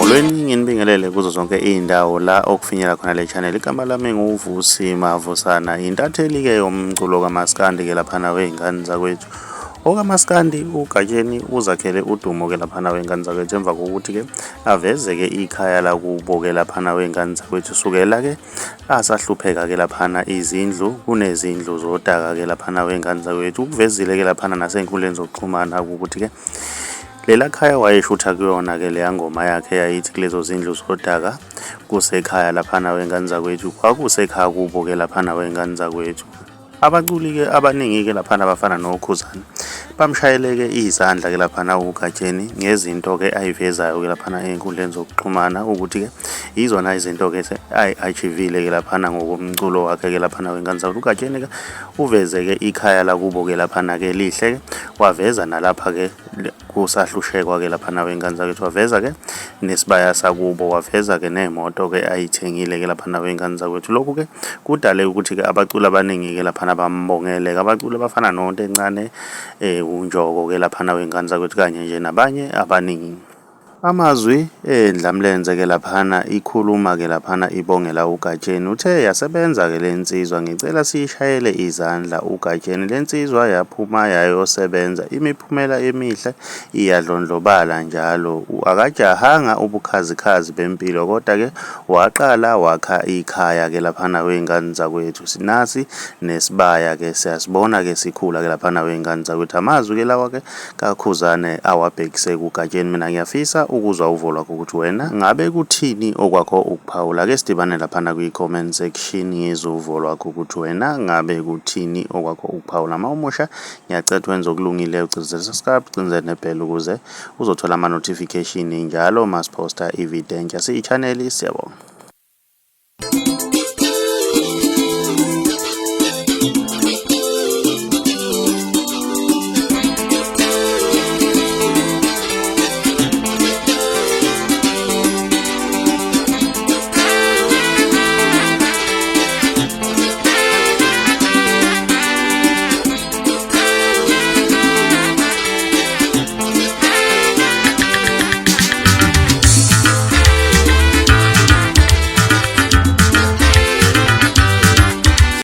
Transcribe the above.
Molweni, nginibingelele kuzo zonke iy'ndawo la okufinyela khona le channel. Igama lami nguVusi Mavusana, intatheli-ke yomculo kamaskandi-ke laphana wey'ngane zakwethu. Okamaskandi uGatsheni uzakhele udumo-ke laphana wey'ngane zakwethu emva kokuthi-ke aveze-ke ikhaya lakubo-ke laphana wey'ngane zakwethu. Sukela-ke asahlupheka-ke laphana izindlu kunezindlu zodaka-ke laphana wey'ngane zakwethu. Ukuvezile-ke laphana nasey'nkundleni zokuxhumana ukuthi-ke Lela khaya wayeshutha kuyona-ke leya ngoma yakhe eyayithi kulezo zindlu zodaka kusekhaya laphana wengane zakwethu kwakusekhaya kubo-ke laphana wengane zakwethu. Abaculi-ke abaningi-ke laphana abafana noKhuzani bamshayeleke izandla-ke laphana uGatsheni ngezinto-ke ayivezayo-ke laphana ey'nkundleni zokuxhumana ukuthi-ke yizona izinto-ke ayi-achieve-ile-ke laphana ngokomculo wakhe-ke laphana wengane zakwethu. UGatsheni-ke uveze-ke ikhaya lakubo-ke laphana-ke lihle-ke waveza nalapha-ke kusahlushekwa ke laphana wey'ngane zakwethu waveza ke nesibaya sakubo waveza ke ney'moto ke ayithengile ke laphana wey'ngane zakwethu. Lokhu ke kudale ukuthi ke abaculi abaningi ke laphana bambongele ke abaculi abafana noNtencane uNjoko ke laphana wey'ngane zakwethu kanye nje nabanye abaningi. Amazwi endlamlenze ke laphana ikhuluma ke laphana ibongela uGatsheni uthe yasebenza ke lensizwa ngicela siyishayele izandla uGatsheni lensizwa yaphuma yayosebenza imiphumela emihle iyadlondlobala njalo akajahanga ubukhazikhazi bempilo koda ke waqala wakha ikhaya ke laphana weyngane zakwethu sinasi nesibaya ke siyasibona ke sikhula ke laphana weyngane zakwethu amazwi ke lawa ke kaKhuzane awabhekise kuGatsheni mina ngiyafisa ukuzwa uvo lwakho ukuthi wena ngabe kuthini okwakho ukuphawula ake sidibane laphana kwi comment section ngizwe uvo lwakho ukuthi wena ngabe kuthini okwakho ukuphawula uma umusha ngiyacela wenze okulungile ucinzele subscribe ucinzele nebell ukuze uzothola ama notification njalo masiposta ivideo entsha siyi channel siyabonga.